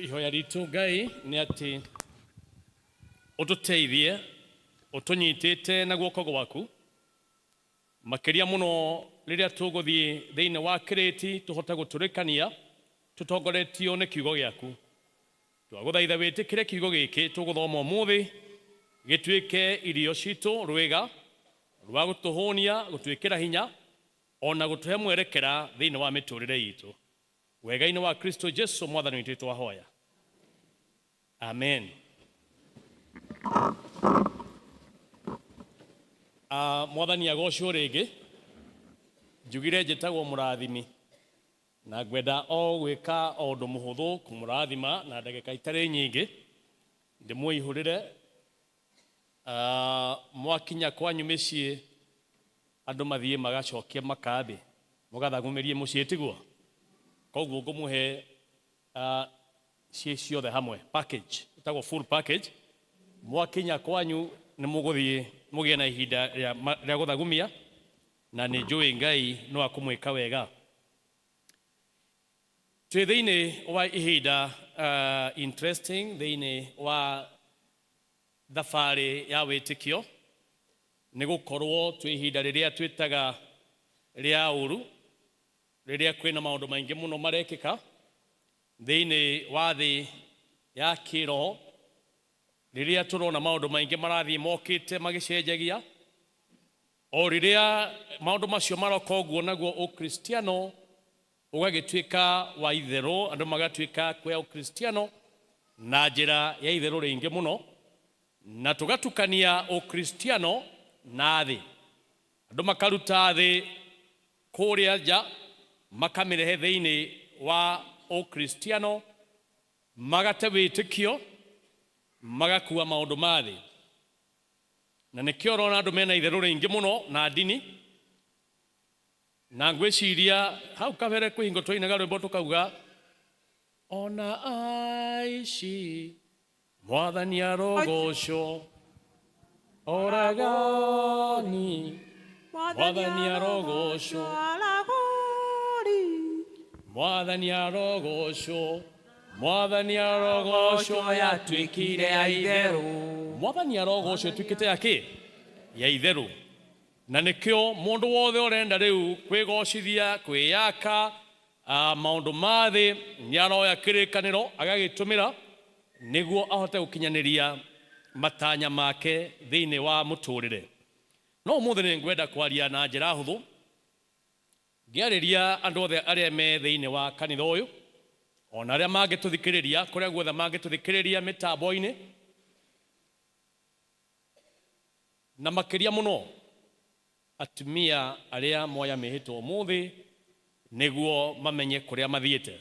Ihoya ritũ Ngai nĩ atĩ ũtũteithie ũtũnyitĩte na guoko gwaku makĩria mũno rĩrĩa tũgũthiĩ thĩinĩ wa kĩrĩti tũhote gũtũrĩkania tũtongoretio nĩ kiugo gĩaku. Twagũthaitha wĩtĩkĩre kiugo gĩkĩ tũgũthoma ũmũthĩ gĩtuĩke irio citũ, rwĩga rwa gũtũhũnia, gũtwĩkĩra hinya ona gũtũhe mwerekera thĩinĩ wa mĩtũrĩre itũ. Wega-inĩ wa Kristo Jesu Mwathani witũ twahoya, amen. Mwathani agocwo rĩngĩ. Njugire njĩtagwo Mũrathimi na ngwenda o gwĩka o ũndũ mũhũthũ kũmũrathima na ndagĩka itarĩ nyingĩ ndĩmũihũrĩre. Mwakinya kwanyu mĩciĩ andũ mathiĩ magacokie makambĩ mũgathagumĩrie mũciĩ, tiguo? Koguo ngũmũhe ciĩ ciothe hamwe, package ĩtagwo full package. Mwakinya kwanyu nĩ mũgũthiĩ mũgĩe na ihinda rĩa gũthagumia, na nĩ njũĩ Ngai no akũmwĩka wega. Twĩ thĩinĩ wa ihinda interesting thĩinĩ wa thabarĩ ya wĩtĩkio, nĩ gũkorwo twĩ ihinda rĩrĩa twĩtaga rĩa ũru, rĩrĩa kwĩna maũndũ maingĩ mũno marekĩka thĩinĩ wa thĩ ya kĩroho, rĩrĩa tũrona maũndũ maingĩ marathiĩ mokĩte magĩcenjagia. O rĩrĩa maũndũ macio maroka ũguo, naguo Ũkristiano ũgagĩtuĩka wa itherũ, andũ magatuĩka kuoya Ũkristiano na njĩra ya itherũ rĩingĩ mũno, na tũgatukania Ũkristiano na thĩ. Andũ makaruta thĩ kũrĩa nja, makamĩrehe thĩinĩ wa Ũkristiano, magate wĩtĩkio, magakua maũndũ ma thĩ. Na nĩkĩo ũrona andũ mena itherũ rĩingĩ mũno na ndini. Na ngwĩciria hau kabere kwĩ hingo twainaga rwĩmbo tũkauga, ona aici Mwathani arogocwo, oragani Mwathani arogocwo, Mwathani arogocwo, Mwathani arogocwo yatuĩkire ya itherũ. Mwathani arogocwo ĩtuĩkĩte ya kĩ? Ya itherũ. Na nĩkĩo mũndũ wothe ũrenda rĩu kwĩgocithia, kwĩyaka, maũndũ ma thĩ, nĩaroya kĩrĩkanĩro agagĩtũmĩra nĩguo ahote gũkinyanĩria matanya make thĩinĩ wa mũtũrĩre. No ũmũthĩ nĩngwenda kwaria na njĩra hũthũ, ngĩarĩria andũ othe arĩa me thĩinĩ wa kanitha ũyũ, o na arĩa mangĩtũthikĩrĩria kũrĩa guothe mangĩtũthikĩrĩria mĩtambo-inĩ, na makĩria mũno atumia arĩa moya mĩhĩtwa ũmũthĩ nĩguo mamenye kũrĩa mathiĩte.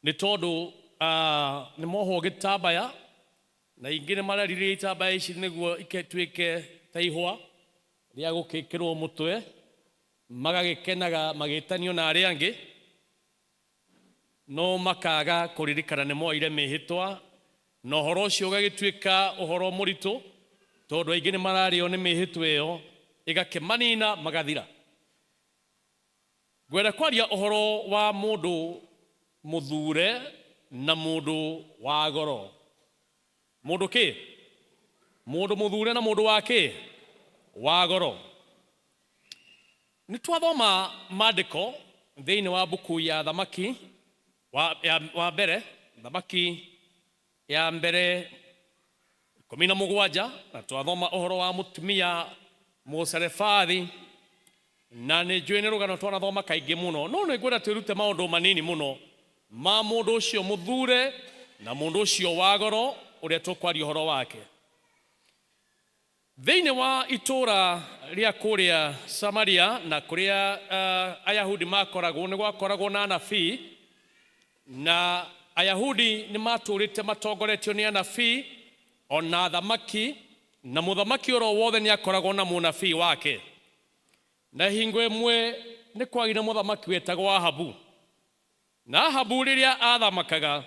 Nĩ tondũ nĩ mohwo gĩtambaya, na ingĩ nĩ marerirĩria itambaya ici nĩguo ituĩke ta ihũa rĩa gũkĩkĩrwo mũtwe, magagĩkenaga magĩtanio na arĩa angĩ, no makaga kũririkana nĩ moire mĩhĩtwa, na ũhoro ũcio ũgagĩtuĩka ũhoro mũritũ, tondũ aingĩ nĩ mararĩo nĩ mĩhĩtwa ĩyo, ĩgakĩmanina magathira. Ngwenda kwaria ũhoro wa mũndũ mũthure na mũndũ wa goro. Mũndũ kĩ? Mũndũ mũthure na mũndũ wa kĩ? Wa goro. Nĩ twathoma maandĩko thĩinĩ wa mbuku ya Thamaki wa, ya, wa mbere, Thamaki ya mbere 17, na twathoma ũhoro wa mũtumia Mũsarefathi, na nĩ njũĩ nĩ rũgano twanathoma kaingĩ mũno, no nĩ ngwenda twĩrute maũndũ manini mũno ma mũndũ ũcio mũthure na mũndũ ũcio wa goro ũrĩa tũkwaria ũhoro wake. Thĩinĩ wa itũũra rĩa kũrĩa Samaria na kũrĩa Ayahudi makoragwo, nĩ gwakoragwo na anabii, na Ayahudi nĩ matũũrĩte matongoretio nĩ anabii o na athamaki, na mũthamaki oro wothe nĩ akoragwo na mũnabii wake. Na hingo ĩmwe nĩ kwagĩire na mũthamaki wetagwo Ahabu. Na Ahabu rĩrĩa aathamakaga,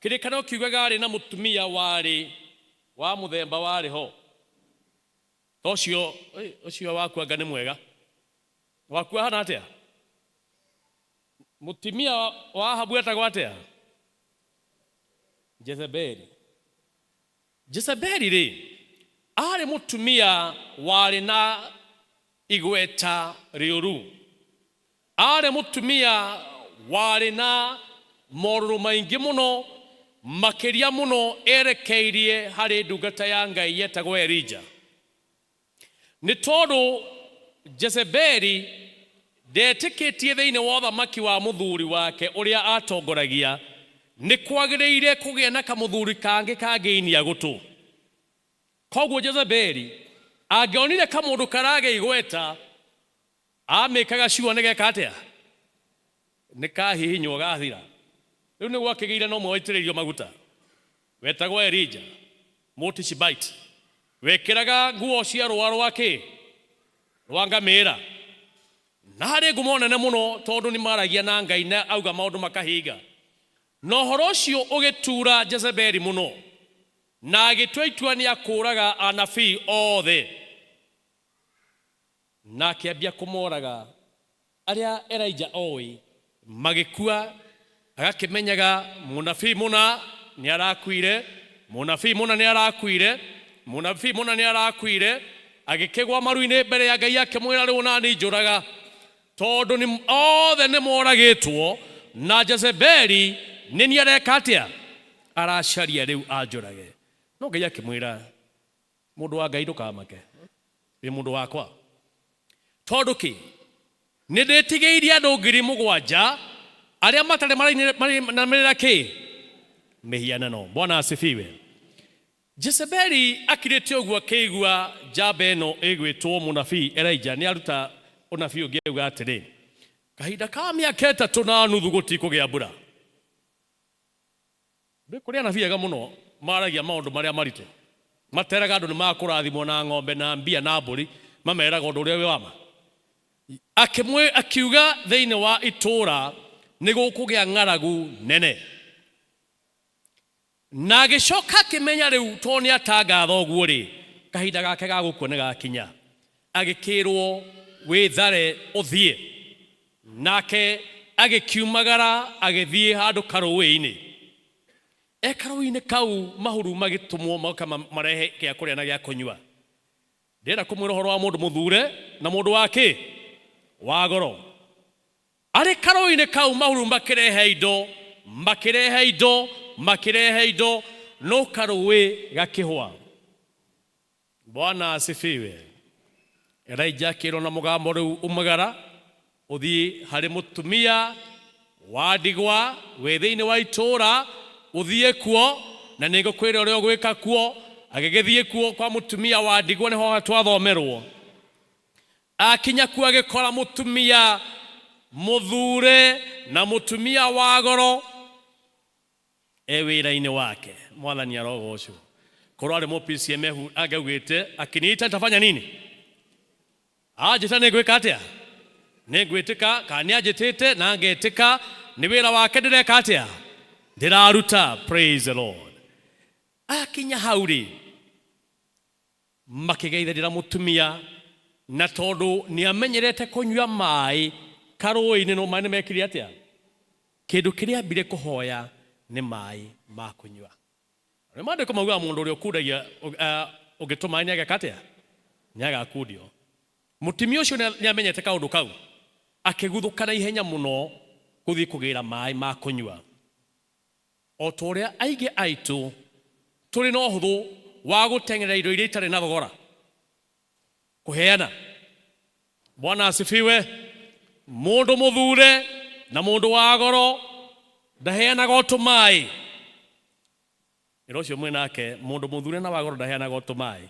Kĩrĩkanĩro kiugaga aarĩ na mũtumia warĩ wa mũthemba warĩ ho. Ta ũcio, ũcio waku anga nĩ mwega. Waku ahana atĩa? Mũtumia wa Ahabu etagwo atĩa? Jezebeli. Jezebeli rĩ, arĩ mũtumia warĩ na igweta rĩũru, arĩ mũtumia warĩ na morũrũ maingĩ mũno, makĩria mũno erekeirie harĩ ndungata ya Ngai yetagwo Elija. Nĩ tondũ Jezebeli ndetĩkĩtie thĩinĩ wa ũthamaki wa mũthuri wake ũrĩa atongoragia, nĩ kwagĩrĩire kũgĩa na kamũthuri kangĩ kangĩinia gũtũ. Koguo Jezebeli angĩonire kamũndũ karagĩa igweta, amĩkaga ciugo nĩ geka atĩa? Nĩ kahihinywo gathira. Rĩu nĩ gwakĩgĩire na ũmwe waitĩrĩirio maguta wetagwo Elija Mũtishibite, wekĩraga nguo cia rũa rwa kĩ? Rwa ngamĩra. Na harĩ ngumo nene mũno tondũ nĩ maragia na Ngai na auga maũndũ makahinga. Na ũhoro ũcio ũgĩtura Jezebeli mũno, na agĩtua itua nĩ akũũraga anabii othe. Na akĩambia kũmoraga arĩa Elija oĩ magĩkua, agakĩmenyaga mũnabii mũna nĩ arakuire, mũnabii mũna nĩ arakuire, mũnabii mũna nĩ arakuire. Agĩkĩgwa maru-inĩ mbere ya Ngai akĩmwĩra, rĩu nani njũraga, tondũ nĩ othe nĩ moragĩtwo na Jezebeli nĩ niĩ areka atĩa? Aracaria rĩu anjũrage. No Ngai akĩmwĩra, mũndũ wa Ngai ndũkamake, wĩ mũndũ wakwa. Tondũ kĩ? Nĩ ndĩtigĩirie andũ 7,000 arĩa matarĩ marinamĩrĩra kĩ? Mĩhianano. Bwana asifiwe. Jezebeli akirĩte ũguo akĩigua njamba ĩno ĩgwĩtwo mũnabii Elija nĩ aruta ũnabii ũngĩ auga atĩrĩ, kahinda ka mĩaka 3.5 gũtikũgĩa mbura. Nĩ kũrĩ anabii ega mũno maragia maũndũ marĩa maritũ, materaga andũ nĩ makũrathimwo na ng'ombe na mbia na mbũri, mameraga ũndũ ũrĩa wĩ wa ma. Akiuga thĩinĩ wa itũũra nĩ gũkũgĩa ng'aragu nene. Na agĩcoka akĩmenya rĩu tondũ nĩ atangatha ũguo rĩ, kahinda gake ga gũkua nĩ gakinya. Agĩkĩrwo wĩthare ũthiĩ. Nake agĩkiumagara agĩthiĩ handũ karũĩ-inĩ. E karũĩ-inĩ kau mahuru magĩtũmwo moka marehe gĩa kũrĩa na gĩa kũnyua. Ndĩrenda kũmwĩra ũhoro wa mũndũ mũthure na mũndũ wa kĩ? Wa goro. Arĩ karũĩ-inĩ kau mahuru makĩrehe indo, makĩrehe indo, makĩrehe indo, no karũĩ gakĩhwa. Bwana asifiwe. Elijah akĩrwo na mũgambo rĩu umagara ũthiĩ harĩ mũtumia wa ndigwa wĩ thĩinĩ wa itũũra, ũthiĩ kuo na nĩngũkwĩra ũrĩa ũgwĩka kuo. Agĩgĩthiĩ kuo kwa mũtumia wa ndigwa, nĩho twathomerwo. Akinya kuo agĩkora mũtumia mũthure na mũtumia wa goro e wĩra-inĩ wake. Mwathani arogocwo. Korwo arĩ mũ PCMF angaugĩte akiniita nitafanya nini? Anjĩta nĩ ngwĩka atĩa? Nĩ ngwĩtĩka kana nĩ anjĩtĩte na ngetĩka nĩ wĩra wake ndĩreka atĩa? Ndĩraruta. Praise the Lord. Akinya hau rĩ, makĩgeithanĩra mũtumia, na tondũ nĩ amenyerete kũnyua maĩ karũĩ-inĩ, no maĩ nĩ mekire atĩa? Kĩndũ kĩrĩa ambire kũhoya nĩ maĩ ma kũnyua. Nĩ maandĩko maugaga mũndũ ũrĩa ũkundagia ũngĩtũma nĩ ageka atĩa? Nĩ agakundio. Mũtumia ũcio nĩ amenyete kaũndũ kau, akĩguthũka na ihenya mũno gũthiĩ kũgĩra maĩ ma kũnyua. O ta ũrĩa aingĩ aitũ tũrĩ na ũhũthũ wa gũteng'era indo iria itarĩ na thogora kũheana. Bwana asifiwe. Mũndũ mũthure na mũndũ wa goro ndaheanaga o tũmaĩ. Ĩra ũcio mwĩ nake, mũndũ mũthure na wa goro ndaheanaga o tũmaĩ.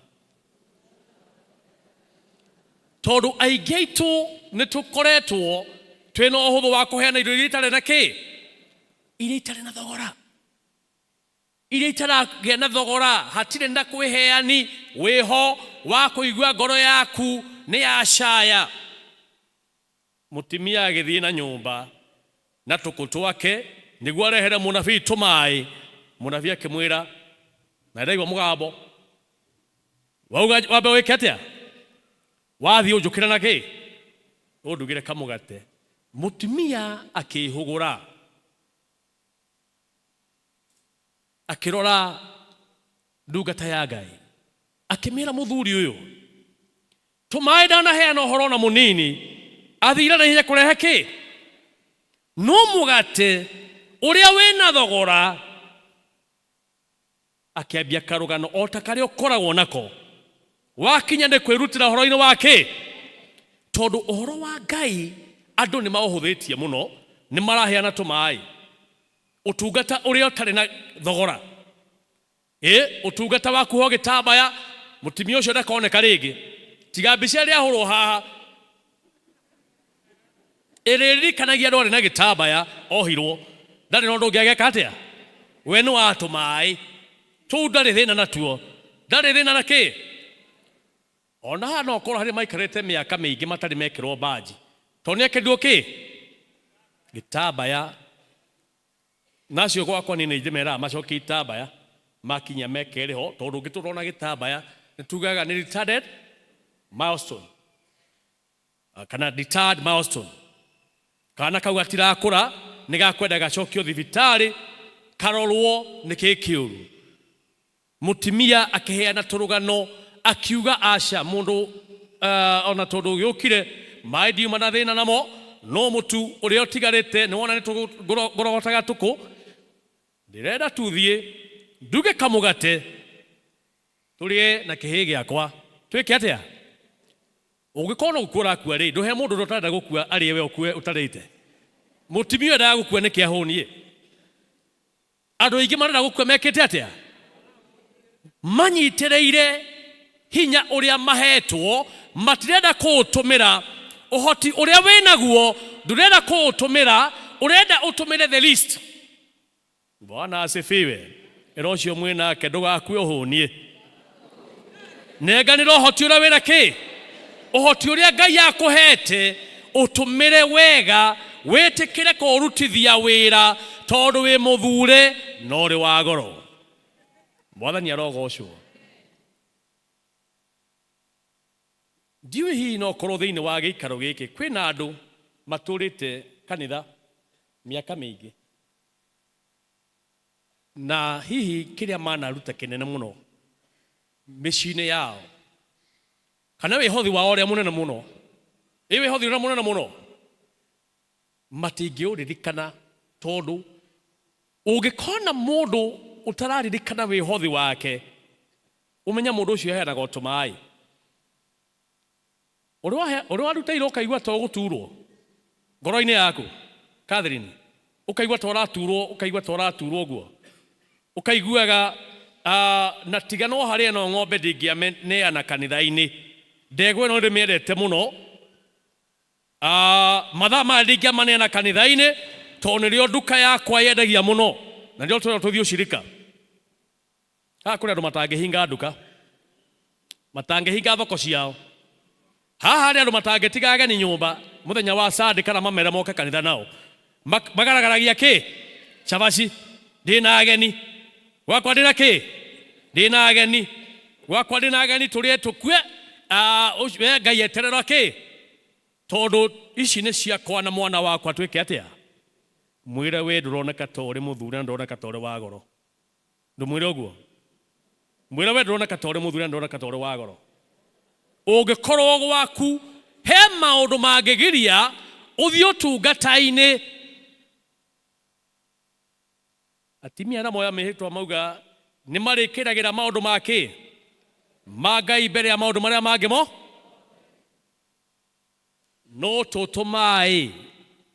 Tondũ aingĩ aitũ nĩ tũkoretwo twĩna ũhũthũ wa kũheana indo iria itarĩ na kĩ? Iria itarĩ na thogora. Iria itaragĩa na thogora, hatirĩ na kwĩheani wĩho wa kũigua ngoro yaku nĩ yacaya. Mũtumia agĩthiĩ na nyũmba na tũkũ twake nĩguo arehere mũnabii tũmaĩ. Mũnabii akĩmwĩra, na ndaigua mũgambo wauga wambe wĩke atĩa? Wathiĩ ũnjũkĩre na kĩ? Ũndugĩre kamũgate. Mũtumia akĩhũgũra. Akĩrora ndungata ya Ngai, akĩmĩra, mũthuri ũyũ, tũmaĩ ndanaheana ũhoro na mũnini, athire na ihenya kũrehe kĩ, no mũgate ũrĩa wĩna thogora. Akĩambia karũgano o ta karĩa ũkoragwo nako wakinya nĩ kwĩrutĩra ũhoro-inĩ wa kĩ, tondũ ũhoro wa Ngai andũ nĩ maũhũthĩtie mũno, nĩ maraheana tũmaĩ, ũtungata ũrĩa ũtarĩ na thogora. Ĩ ũtungata wa kuohwo gĩtambaya, mũtumia ũcio ndakoneka rĩngĩ, tiga mbica ĩrĩa ahũrwo haha ĩrĩririkanagia andũ arĩ na gĩtambaya ohirwo, ndarĩ na ũndũ ũngĩ ageka atĩa. We nĩ wa tũmaĩ tũu, ndarĩ thĩna natuo, ndarĩ thĩna na kĩ. Ona haha no ũkorwo harĩ maikarĩte mĩaka mĩingĩ matarĩ mekĩrwo mbanji, tondũ nĩ ekĩrirwo kĩ gĩtambaya. Nacio gwakwa niĩ nĩ ndĩmeraga macokie itambaya makinya meka ĩrĩ ho, tondũ ũngĩtũrwo na gĩtambaya nĩ tugaga nĩ retarded milestone kana deterred milestone. Kana kau gatirakũra, nĩ gakwenda gacokio thibitarĩ karorwo nĩ kĩ kĩũru. Mũtumia akĩheana tũrũgano, akiuga aca mũndũ ona tondũ gĩũkire maĩ ndiuma na thĩna namo, no mũtu ũrĩa ũtigarĩte nĩ wona nĩ tũgũrogotaga tũkũ, ndĩrenda tuthiĩ nduge kamũgate tũrĩe na kĩhĩ gĩakwa. Twĩke atĩa? Ũngĩkorwo no gũkua ũrakua rĩ, ndũhe mũndũ ũrĩa ũtarenda gũkua arĩe, we ũkue ũtarĩte. Mũtumia ũyũ endaga gũkua nĩkĩ ahũniĩ? Andũ aingĩ marenda gũkua mekĩte atĩa? Manyitĩrĩire hinya ũrĩa mahetwo, matirenda kũũtũmĩra. Ũhoti ũrĩa wĩnaguo ndũrenda kũũtũmĩra, ũrenda ũtũmĩre the least. Bwana asifiwe. Ĩra ũcio mwĩnake, ndũgakue ũhũniĩ, nenganĩra ũhoti ũrĩa wĩna kĩ, ũhoti ũrĩa Ngai akũhete, ũtũmĩre wega, wĩtĩkĩre kũũrutithia wĩra, tondũ wĩ mũthure na ũrĩ wa goro. Mwathani arogocwo. Ndiũĩ hihi no korwo thĩinĩ wa gĩikaro gĩkĩ kwĩna andũ matũrĩte kanitha mĩaka mĩingĩ, na hihi kĩrĩa manaruta kĩnene mũno mĩciĩ-inĩ yao, kana wĩhothi wao ũrĩa mũnene mũno, ĩ wĩhothi ũrĩa mũnene mũno matingĩũririkana, tondũ ũngĩkona mũndũ ũtararirikana wĩhothi wake, ũmenye mũndũ ũcio aheanaga o tũmaĩ. Ũrĩa warutĩire ũkaigua ta ũgũturwo ngoro-inĩ yaku, Catherine, ũkaigua ta ũraturwo, ũkaigua ta ũraturwo ũguo, ũkaiguaga na tiga no harĩa ĩno ng'ombe ndingĩameneana kanitha-inĩ, ndegwa ĩno ndĩmĩendete mũno, mathaa maya ndingĩamaneana kanitha-inĩ, tondũ nĩrĩo nduka yakwa yendagia mũno, na nĩrĩo tũrĩa tũthiĩ ũcirika. Haha kũrĩ andũ matangĩhinga nduka, matangĩhinga thoko ciao. Haha harĩ andũ matangĩtiga ageni nyũmba mũthenya wa Sunday, kana mamere moke kanitha nao. Magaragaragia kĩ cabaci, ndĩna ageni gwakwa, ndĩna kĩ, ndĩna ageni gwakwa, ndĩna ageni, tũrĩe tũkue. We Ngai eterera kĩ, tondũ ici nĩ ciakwa na mwana wakwa. Twĩke atĩa? Mwĩre we ndũroneka ta ũrĩ mũthure na ndũroneka ta ũrĩ wa goro. Ndũmwĩre ũguo, mwĩre we ndũroneka ta ũrĩ mũthure na ndũroneka ta ũrĩ wa goro. Ũngĩkorwo gwaku he maũndũ mangĩgiria ũthiĩ ũtungata-inĩ, atimia arĩa moya mĩhĩtwa mauga nĩ marĩkĩragĩra maũndũ ma kĩ ma Ngai mbere ya maũndũ marĩa mangĩ mo, no tũtũ maĩ,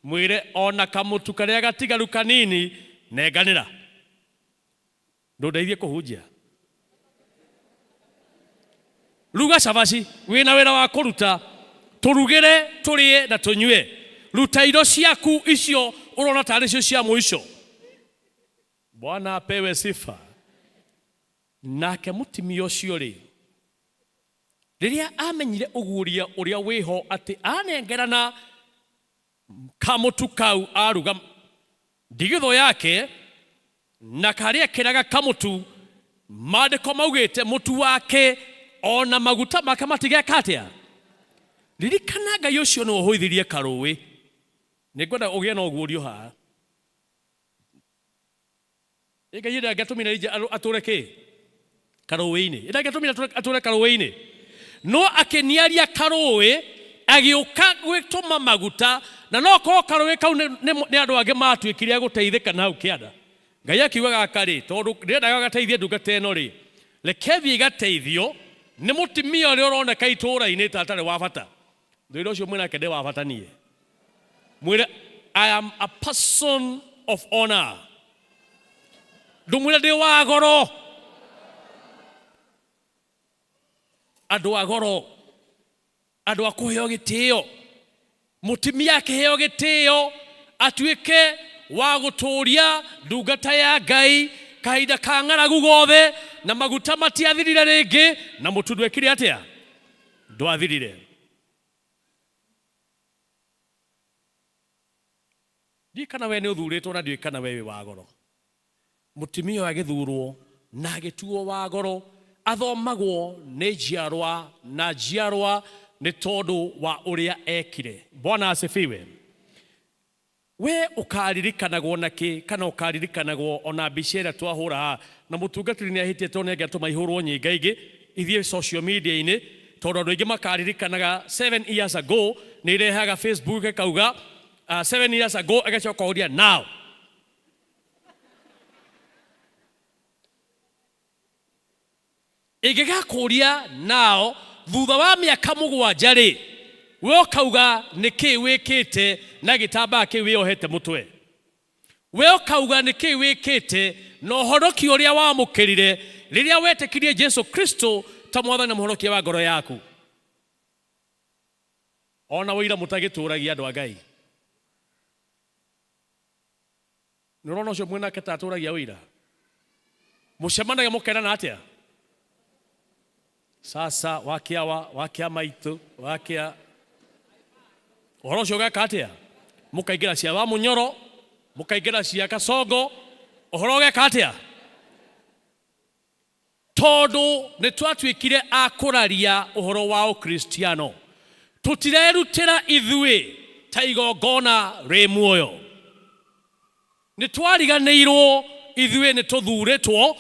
mwĩre ona kamũtu karĩa gatigaru kanini nenganĩra. Ndũndeithie kũhunjia, ruga cabaci, wĩna wĩra wa kũruta, tũrugĩre tũrĩe na tũnyue. Ruta indo ciaku icio ũrona tarĩ cio cia mũico. Bwana apewe sifa. Nake mũtumia ũcio rĩ, rĩrĩa amenyire ũguũria ũrĩa wĩho atĩ anengerana kamũtu kau aruga ndigithũ yake na karĩa kĩraga kamũtu, maandĩko maugĩte mũtu wake ona maguta make matigeka atĩa. Ririkana Ngai ũcio nĩwe ũhũithirie karũĩ. Nĩ ngwenda ũgĩe na ũguũrio haha. Ngai ndangĩatũmire Elija atũre kĩ karũĩ-inĩ, ndangĩatũmire atũre karũĩ-inĩ, no akĩniaria karũĩ agĩũka gwĩtũma maguta, na no korwo karũĩ kau nĩ andũ angĩ matuĩkire a gũteithĩka na hau kĩanda. Ngai akiuga gaka rĩ, tondũ ndĩrendaga gateithie ndungata ĩno rĩ, reke thiĩ gateithio nĩ mũtumia ũrĩa ũroneka itũũra-inĩ ta atarĩ wa bata. Thwĩra ũcio mwĩnake ndĩ wa bata niĩ. Mwĩre I am a person of honor. Ndũmwĩre ndĩ wa goro. Andũ a goro. Andũ a kũheo gĩtĩo. Mũtumia akĩheo gĩtĩo atuĩke wa gũtũria ndungata ya Ngai kahinda ka ng'aragu gothe, na maguta matiathirire rĩngĩ, na mũtu ndwekire atĩa? Ndwathirire. Ndiũĩ kana we nĩ ũthurĩtwo na ndiũĩ kana we wĩ wa goro. Mũtumia ũyũ agĩthurwo na agĩtuo wa goro, athomagwo nĩ njiarwa na njiarwa nĩ tondũ wa ũrĩa ekire. Bwana asifiwe. We ũkaririkanagwo na kĩ, kana ũkaririkanagwo ona mbica ĩrĩa twahũra haha, na mũtungatĩri nĩ ahĩtie tondũ nĩ angĩatũma ihũrwo nyingaingĩ ithiĩ social media-inĩ, tondũ andũ aingĩ makaririkanaga 7 years ago nĩ irehaga Facebook ĩkauga 7 years ago, ĩgacoka ũria now. Ĩngĩgakũria nao thutha wa mĩaka mũgwanja rĩ, we ũkauga nĩ kĩĩ wĩkĩte na gĩtambaya kĩu wĩyohete mũtwe? We ũkauga nĩ kĩĩ wĩkĩte na ũhonokio ũrĩa wamũkĩrire rĩrĩa wetĩkirie Jesu Kristo ta mwathani na mũhonokia wa ngoro yaku? Ona ũira mũtagĩtũragia andũ a Ngai. Nĩ ũrona ũcio mwĩnake ta atũragia ũira? Mũcemanagia mũkerana atĩa? Sasa wakia wa wakia maitũ wakia ũhoro ũcio ũgeka atĩa? Mũkaingĩra cia wa Mũnyoro, mũkaingĩra cia Kasongo, ũhoro ũgeka atĩa? Tondũ nĩ twatuĩkire a kũraria ũhoro wa Ũkristiano, tũtirerutĩra ithuĩ ta igongona rĩ muoyo. Nĩ twariganĩirwo ithuĩ nĩ tũthurĩtwo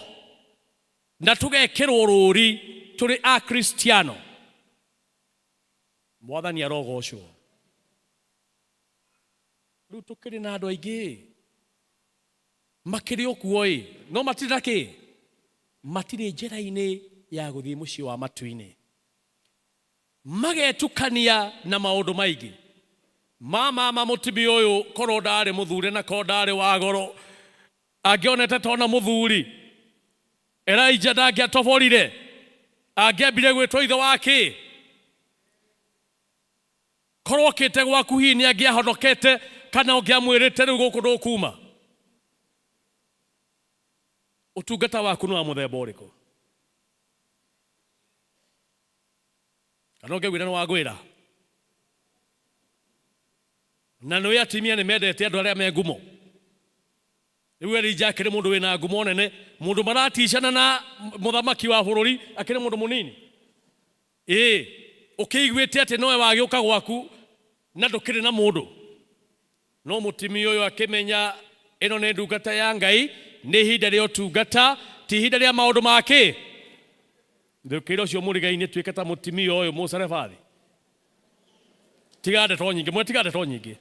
na tũgekĩrwo rũri tũrĩ Akristiano. Mwathani arogocwo. Rĩu tũkĩrĩ na andũ aingĩ makĩrĩ o kuo ĩ, no matirĩ na kĩ? Matirĩ njĩra-inĩ ya gũthiĩ mũciĩ wa matu-inĩ. Magetukania na maũndũ maingĩ. Ma mama mũtumia ũyũ korwo ndarĩ mũthure na korwo ndarĩ wa goro, angĩonete tona mũthuri Elijah ndangĩatoborire, angĩambire gwĩtwo ithe wa kĩ? Korwo okĩte gwaku hihi nĩ angĩahonokete kana ũngĩamwĩrĩte rĩu gũkũ ndũkuma. Ũtungata waku nĩ wa mũthemba ũrĩkũ? Kana ũngĩaugire nĩ wagwĩra? Na nĩũĩ atumia nĩ mendete andũ arĩa me ngumo. Rĩu Elija akĩrĩ mũndũ wĩna ngumo nene, mũndũ maraticana na mũthamaki wa bũrũri, akĩrĩ mũndũ mũnini. Ĩĩ, ũkĩiguĩte atĩ nowe wagĩũka gwaku na ndũkĩrĩ na mũndũ. No mũtumia ũyũ akĩmenya ĩno nĩ ndungata ya Ngai, nĩ ihinda rĩa ũtungata, ti ihinda rĩa maũndũ ma kĩ. Ndũkĩire ũcio mũrigainĩ tuĩke ta mũtumia ũyũ Mũsarefathi. Tiga ndeto nyingĩ, mwe tiga ndeto nyingĩ.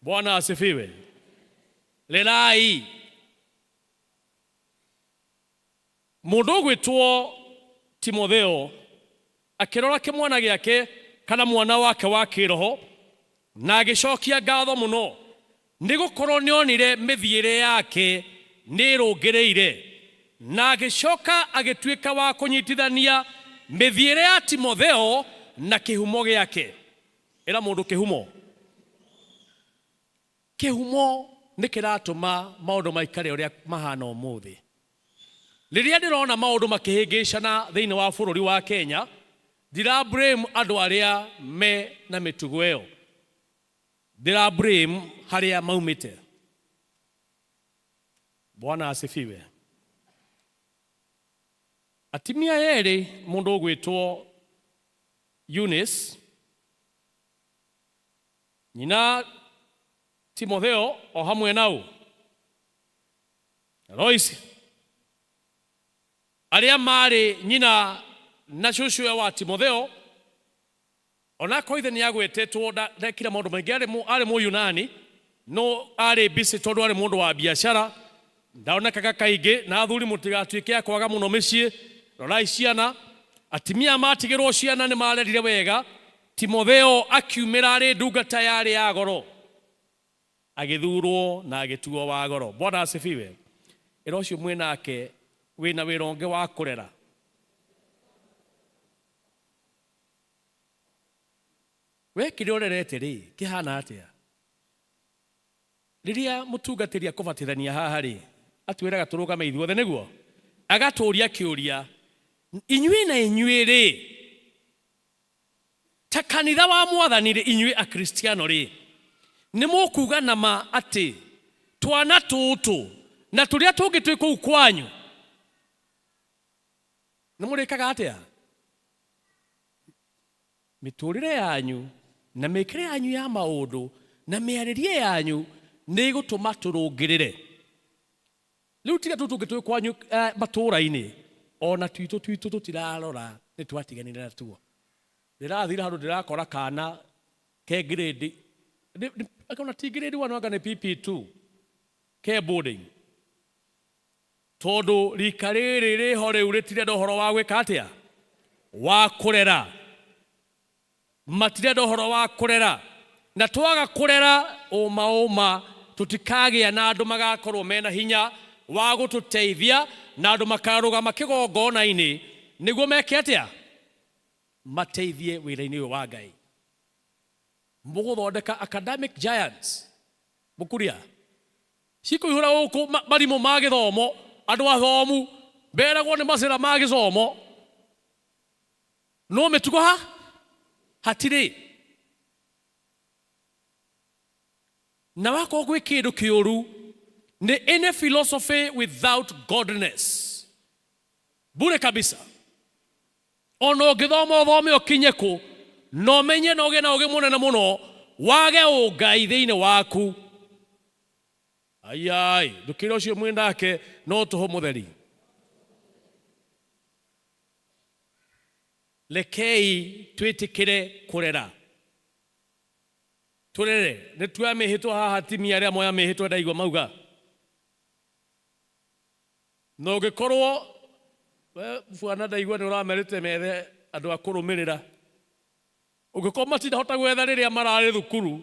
Bwana asifiwe. Rerai. Mũndũ ũgwĩtwo Timotheo akĩrora kĩmwana gĩake kana mwana wake wa kĩroho na agĩcokia ngatho mũno nĩ gũkorwo nĩonire mĩthiĩre yake nĩĩrũngĩrĩire, na agĩcoka agĩtuĩka wa kũnyitithania mĩthiĩre ya Timotheo na kĩhumo gĩake. Ĩra mũndũ kĩhumo. Kĩhumo nĩ kĩratũma maũndũ maikare ũrĩa mahana ũmũthĩ. Rĩrĩa ndĩrona maũndũ makĩhĩngĩcana thĩinĩ wa bũrũri wa Kenya, ndira blame andũ arĩa me na mĩtugo ĩyo. Ndĩra blame harĩa maumĩte. Bwana asifiwe. Atumia erĩ, mũndũ ũgwĩtwo Eunice, nyina Timotheo o hamwe nau Loisi arĩa marĩ nyina na cũcũwe wa Timotheo. Onakorwo ithe nĩ agwetetwo ndekire maũndũ maingĩ, arĩ Mũyunani, no arĩ busy tondũ arĩ mũndũ wa biacara, ndaonekaga kaingĩ. Na athuri, mũtigatuĩke a kwaga mũno mĩciĩ, rorai ciana. Atimia matigĩrwo ciana nĩ marerire wega. Timotheo akiumĩra arĩ ndungata yarĩ ya goro, agĩthurwo na agĩtuo wa goro. Bwana asifiwe. Ĩra ũcio mwĩnake wĩna wĩra ũngĩ wa kũrera. We kĩrĩa ũrerete rĩ, kĩhana atĩa? Rĩrĩa mũtungatĩri akũbatithania haha rĩ, atwĩraga tũrũgame ithuothe nĩguo agatũria kĩũria, inyuĩ na inyuĩ rĩ, ta kanitha wa Mwathani rĩ, inyuĩ Akristiano rĩ, nĩ mũkuga na ma atĩ twana tũtũ na tũrĩa tũngĩ twĩ kũu kwanyu nĩ mũrĩkaga atĩa? Mĩtũrĩre yanyu na mĩkĩre yanyu ya maũndũ na mĩarĩrie yanyu nĩ ĩgũtũma tũrũngĩrĩre. Rĩu tiga tũtũ tũngĩ twĩ kwanyu matũũra-inĩ, ona twitũ twitũ tũtirarora, nĩ twatiganire natuo. Ndĩrathire handũ ndĩrakora kana ke grade ona ti grade 1, anga nĩ PP2, ke boarding, tondũ rika rĩrĩ rĩho rĩu rĩtirenda ũhoro wa gwĩka atĩa, wa kũrera. Matirenda ũhoro wa kũrera, na twaga kũrera ũma ũma tũtikagĩa na andũ magakorwo mena hinya wa gũtũteithia na andũ makarũgama kĩgongona-inĩ nĩguo meke atĩa, mateithie wĩra-inĩ ũyũ wa Ngai. Mũgũthondeka academic giants mũkuria cikũihũra gũkũ marimũ ma gĩthomo, andũ athomu beragwo nĩ macĩra ma gĩthomo, no mĩtugo ha hatirĩ. Na wakorwo gwĩ kĩndũ kĩũru nĩ any philosophy without godness, bure kabisa. Ona ũngĩthoma ũthome ũkinye kũ, na ũmenye na ũgĩe na ũgĩ mũnene mũno, wage ũngai thĩinĩ waku, ayai, ndũkĩre ũcio mwĩ nake no tũhũ mũtheri. Rekei twĩtĩkĩre kũrera, tũrere. Nĩ tuoya mĩhĩtwa haha, atimia arĩa moya mĩhĩtwa ndaigua mauga na ũngĩkorwo we bwana ndaigua nĩ ũramerĩte methe andũ a kũrũmĩrĩra, ũngĩkorwo matinahota gwetha rĩrĩa mararĩ thukuru,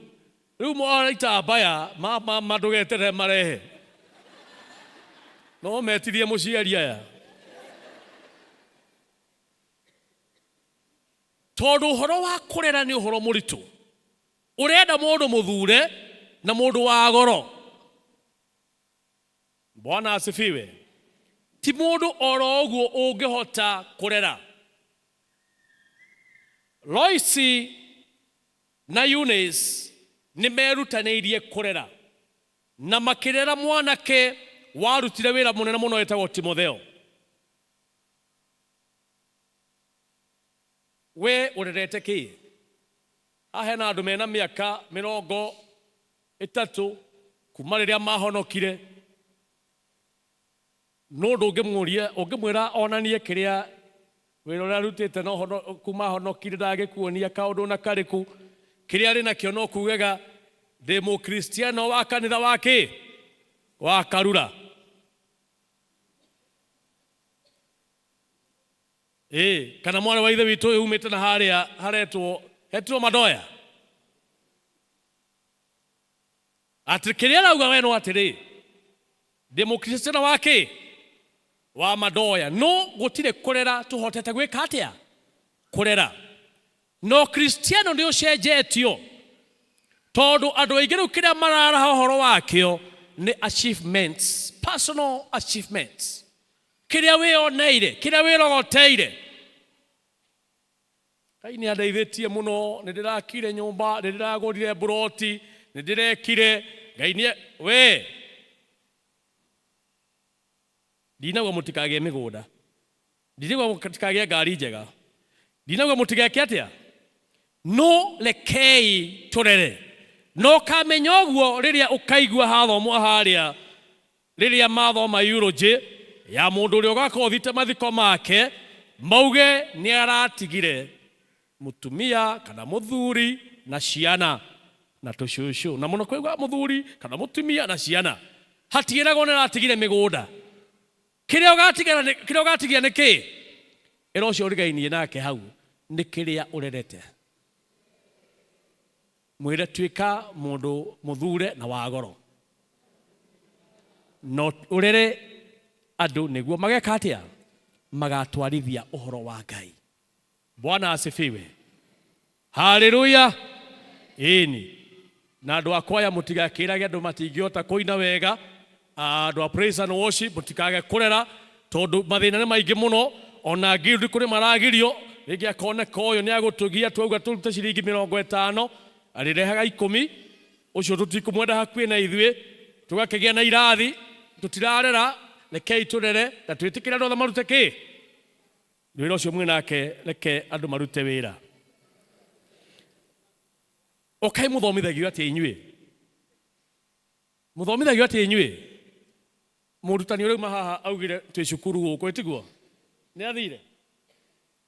rĩu mora itambaya ma ndũgeterere marehe, no metirie mũciari aya, tondũ ũhoro wa kũrera nĩ ũhoro mũritũ, ũrenda mũndũ mũthure na mũndũ wa goro. Bwana asifiwe. Ti mũndũ oro ũguo ũngĩhota kũrera. Loisi na Eunice nĩ merutanĩirie kũrera na makĩrera mwanake warutire wĩra mũnene mũno wĩtagwo Timotheo. We ũrerete kĩ? Haha hena andũ mena mĩaka 30 kuma rĩrĩa mahonokire, no ndũngĩmũria, ũngĩmwĩra onanie kĩrĩa wĩra ũrĩa arutĩte no kuma ahonokire, ndangĩkuonia kaũndũ na karĩkũ. Kĩrĩa arĩ nakĩo no kugaga ndĩ mũkristiano wa kanitha wa kĩ wa Karura. Ĩ kana mwarĩ wa ithe witũ ũyũ umĩte na harĩa haretwo hetirwo Madoya, atĩ kĩrĩa arauga we no atĩrĩ, ndĩ mũkristiano wa kĩ wa Madoya, no gũtirĩ kũrera tũhotete gwĩka atĩa, kũrera. No kristiano nĩ ũcenjetio, tondũ andũ aingĩ rĩu kĩrĩa mararaha ũhoro wakĩo nĩ achievements, personal achievements, kĩrĩa wĩyoneire, kĩrĩa wĩrogoteire. Ngai nĩ andeithĩtie mũno, nĩ ndĩrakire nyũmba, nĩ ndĩragũrire mburoti, nĩ ndĩrekire. Ngai nĩ we ndinauga mũtikagĩe mĩgũnda, ndinauga mũtikagĩe ngari njega, ndinauga mũtigeke atĩa, no rekei tũrere. Na ũkamenya ũguo rĩrĩa ũkaigua hathomwo harĩa, rĩrĩa mathoma eulogy ya mũndũ ũrĩa ũgakorwo ũthiĩte mathiko make, mauge nĩ aratigire mũtumia kana mũthuri na ciana na tũcũcũ. Na mũno kũigua mũthuri kana mũtumia na ciana, hatiĩragwo nĩ aratigire mĩgũnda. Kĩrĩa ũgatigara nĩ- kĩrĩa ũgatigia nĩ kĩ? Ĩra ũcio ũrigainie nake hau nĩ kĩrĩa ũrerete. Mwĩre tuĩka mũndũ mũthure na wa goro, no ũrere andũ nĩguo mageka atĩa? Magatwarithia ũhoro wa Ngai. Bwana asifiwe. Haleluya. Ĩni. Na andũ a kwaya mũtigakĩrage andũ matingĩhota kũina wega. Andũ a praise and worship mũtikage kũrera, tondũ mathĩna nĩ maingĩ mũno. Ona guild kũrĩ maragirio, rĩngĩ akoneka ũyũ nĩ agũtũgia, twauga tũrute ciringi 50, arĩrehaga 10, ũcio tũtikũmwenda hakuhĩ na ithuĩ. Tũgakĩgĩa na irathi, tũtirarera, rekei tũrere na twĩtĩkĩre andũ othe marute kĩ? Wĩra ũcio mwĩ nake, reke andũ marute wĩra. Ũkai mũthomithagio atĩa inyuĩ? Mũthomithagio atĩa inyuĩ? Mũrutani ũrĩa uma haha augire twĩ cukuru gũkũ, ĩtiguo? Nĩ athire?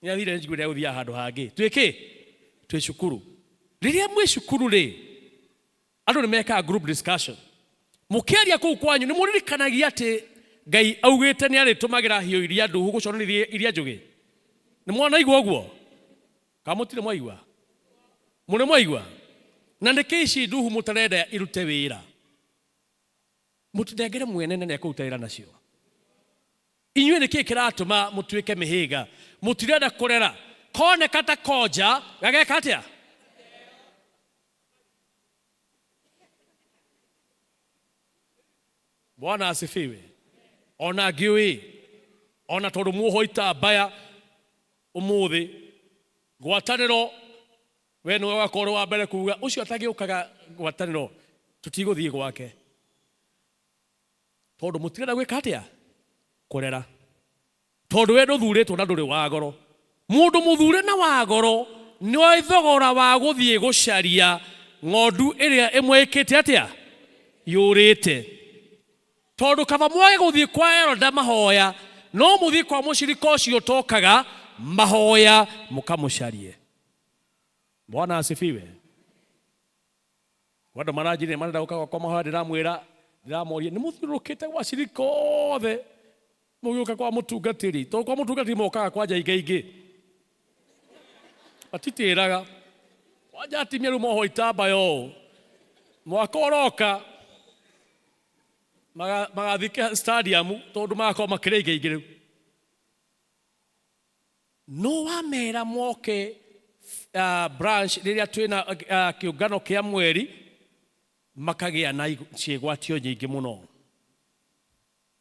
Nĩ athire, njiguire agũthiaga handũ hangĩ. Twĩ kĩ? Twĩ cukuru. Rĩrĩa mwĩ cukuru rĩ, andũ nĩ mekaga group discussion. Mũkĩaria kũu kwanyu nĩ mũririkanagia atĩ Ngai augĩte nĩ arĩtũmagĩra hiũ iria nduhu gũconithia iria njũgĩ. Nĩ mwanaigua ũguo? Kana mũtirĩ mwaigua? Mũrĩ mwaigua? Na nĩkĩ ici nduhu mũtarenda irute wĩra? Mũtinengere mwene na nĩekũruta wĩra nacio. Inyuĩ nĩkĩ kĩratũma mũtuĩke mĩhĩnga? Mũtirenda kũrera. Koneka ta konja gageka atĩa? Bwana asifiwe. Ona ngĩũĩ, ona tondũ muohwo itambaya ũmũthĩ, ngwatanĩro, we nĩwe ũgakorwo ũrĩ wa mbere kuga ũcio atagĩũkaga ngwatanĩro tũtigũthiĩ gwake, tondũ mũtirenda gwĩka atĩa? Kũrera. Tondũ we ndũthurĩtwo na ndũrĩ wa goro. Mũndũ mũthure na wa goro nĩoĩ thogora wa gũthiĩ gũcaria ng'ondu ĩrĩa ĩmwe ĩkĩte atĩa? Yũrĩte. Tondũ kaba mwage gũthiĩ kwa Eroda mahoya, no mũthiĩ kwa mũcirika ũcio ũtokaga mahoya mũkamũcarie. Bwana asifiwe. Andũ maranjĩrire marenda gũka gwakwa mahoya, ndĩramwĩra, ndĩramoria nĩ mũthiũrũrũkĩte gwa cirika othe mũgĩũka kwa mũtungatĩri, tondũ kwa mũtungatĩri mokaga kwanja ingaingĩ, matitĩraga kwanja atimia rĩu mohwo itambaya ũũ mwaka ũroka magathiĩ stadium tondũ magakorwo makĩrĩa ingaingĩ rĩu. No wamera moke branch rĩrĩa twĩna kĩũngano kĩa mweri, makagĩa na ciĩgwatio nyingĩ mũno.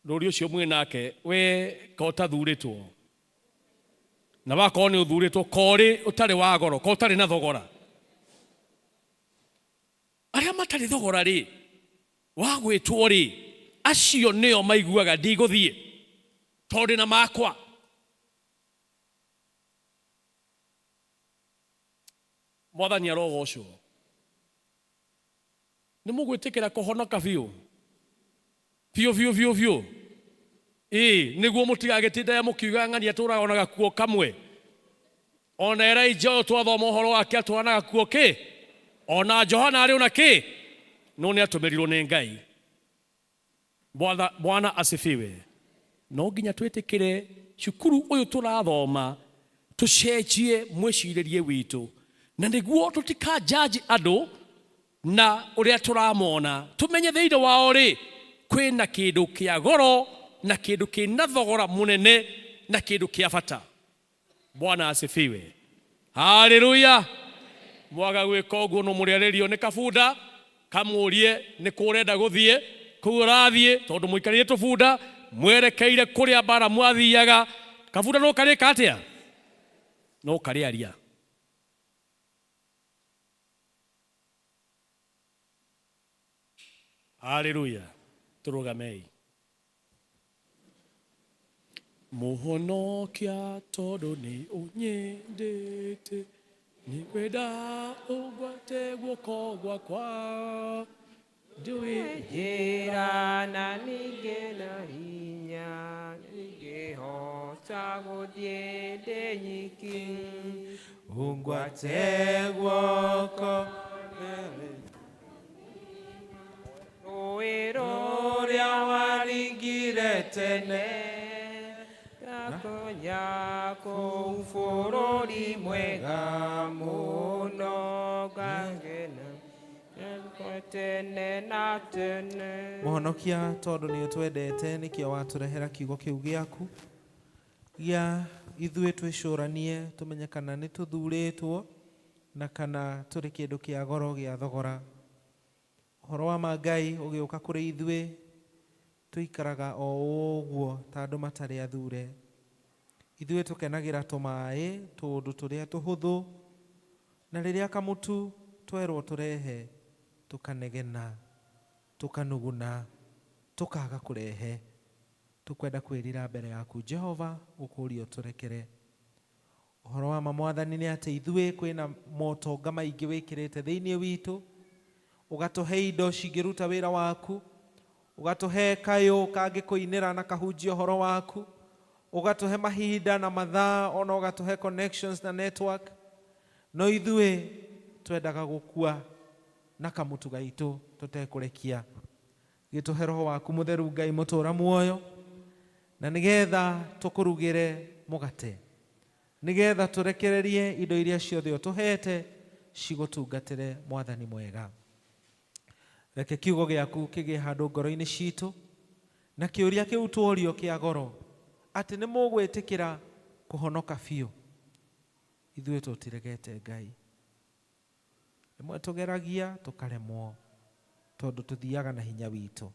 Rũri ũcio mwĩ nake, we ka ũtathurĩtwo, na wakorwo nĩ ũthurĩtwo, korĩ ũtarĩ wa goro, ko ũtarĩ na thogora. Arĩa matarĩ thogora rĩ, wagwĩtwo rĩ, acio nĩo maiguaga ndigũthiĩ tondũ ndĩna makwa. Mwathani arogocwo. Nĩ mũgwĩtĩkĩra kũhonoka biũ biũ biũ biũ biũ? Ĩĩ, nĩguo mũtigagĩtindaga mũkiuga ng'ania tũraga ona gakuo kamwe. Ona Elijah ũyũ twathoma ũhoro wake atũraga na gakuo kĩ? Ona Johana arĩ ona kĩ? No nĩ atũmĩrirwo nĩ Ngai. Bwana asifiwe. No nginya twĩtĩkĩre cukuru ũyũ tũrathoma tũcenjie mwĩcirĩrie witũ, na nĩguo tũtikajaji andũ na ũrĩa tũramona, tũmenye thĩinĩ wao rĩ kwĩna kĩndũ kĩa goro na kĩndũ kĩna thogora mũnene na kĩndũ kĩa bata. Bwana asifiwe. Haleluya. Mwaga gwĩka ũguo no mũrĩarĩrio nĩ kabunda, kamũrie nĩ kũ ũrenda gũthiĩ, kũu ũrathiĩ tondũ mũikarĩire tũbunda mwerekeire kũrĩa mbara mwathiaga. Kabunda no karĩka atĩa? No karĩaria. Haleluya. Tũrũgamei. Mũhonokia tondũ nĩ ũnyendete, Nĩngwenda ũngwate guoko gwakwa ndũĩ Njĩra na ningĩ na hinya ningĩhota gũthiĩ ndĩ nyiki. Ungwate guoko Rũĩ rũrĩa waringire tene Ngakonya kũu bũrũri mwega mũno ngagena tene na tene. Mũhonokia, tondũ nĩ ũtwendete nĩkĩo watũrehera kiugo kĩu gĩaku gĩa ithuĩ twĩcũranie tũmenye kana nĩ tũthurĩtwo na kana tũrĩ kĩndũ kĩa goro gĩa thogora. Ũhoro wa ma Ngai ũgĩũka kũrĩ ithuĩ tũikaraga o ũguo ta andũ matarĩ athure. Ithuĩ tũkenagĩra tũmaĩ tũũndũ tũrĩa tũhũthũ, na rĩrĩa kamũtu twerwo tũrehe tũkanegena tũkanuguna tũkaga kũrehe. Tũkwenda kwĩrira mbere yaku Jehova, gũkũria ũtũrekere. Ũhoro wa ma Mwathani nĩ atĩ ithuĩ kwĩna motonga maingĩ wĩkĩrĩte thĩinĩ witũ, ũgatũhe indo cingĩruta wĩra waku, ũgatũhe kayũ kangĩkũinĩra na kahunjia ũhoro waku, ũgatũhe mahinda na mathaa, ona ũgatũhe connections na network. No ithuĩ twendaga gũkua na kamũtu gaitũ tũtekũrekia. Gĩtũhe roho waku mũtheru Ngai mũtũra muoyo, na nĩgetha tũkũrugĩre mũgate, nĩgetha tũrekererie indo iria ciothe ũtũhete cigũtungatĩre Mwathani mwega. Reke kiugo gĩaku kĩgĩe handũ ngoro-inĩ citũ, na kĩũria kĩu tworio kĩa goro atĩ nĩ mũgwĩtĩkĩra kũhonoka biũ. Ithuĩ tũtiregete Ngai, rĩmwe tũgeragia tũkaremwo tondũ tũthiaga na hinya witũ.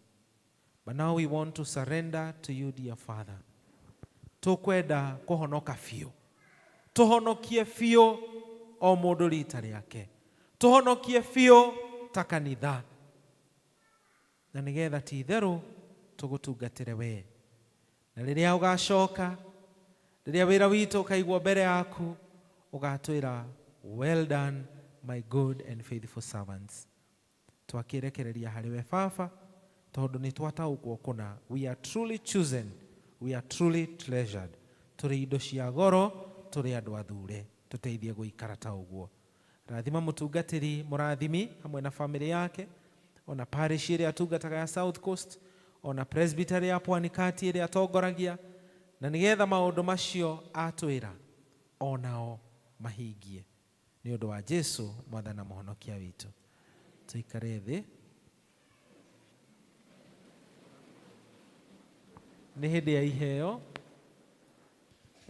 But now we want to surrender to you, dear Father. Tũkwenda kũhonoka biũ, tũhonokie biũ o mũndũ rita rĩake, tũhonokie biũ ta kanitha, na nĩgetha ti itherũ tũgũtungatĩre we. Na rĩrĩa ũgacoka, rĩrĩa wĩra witũ ũkaigwo mbere yaku, ũgatwĩra well done my good and faithful servants. Twakĩrekereria harĩ we Baba, tondũ nĩ twataũkwo kũna we are truly chosen, we are truly treasured. Tũrĩ indo cia goro, tũrĩ andũ athure. Tũteithie gũikara ta ũguo. Rathima mũtungatĩri mũrathimi hamwe na famĩlĩ yake, ona parish ĩrĩa atungataga ya South Coast, ona presbytery ya Pwani Kati ĩrĩa atongoragia, na nĩgetha maũndũ macio atwĩra onao mahingie nĩ ũndũ wa Jesu Mwathani na Mũhonokia witũ. Tũikare thĩ. Nĩ hĩndĩ ya iheo.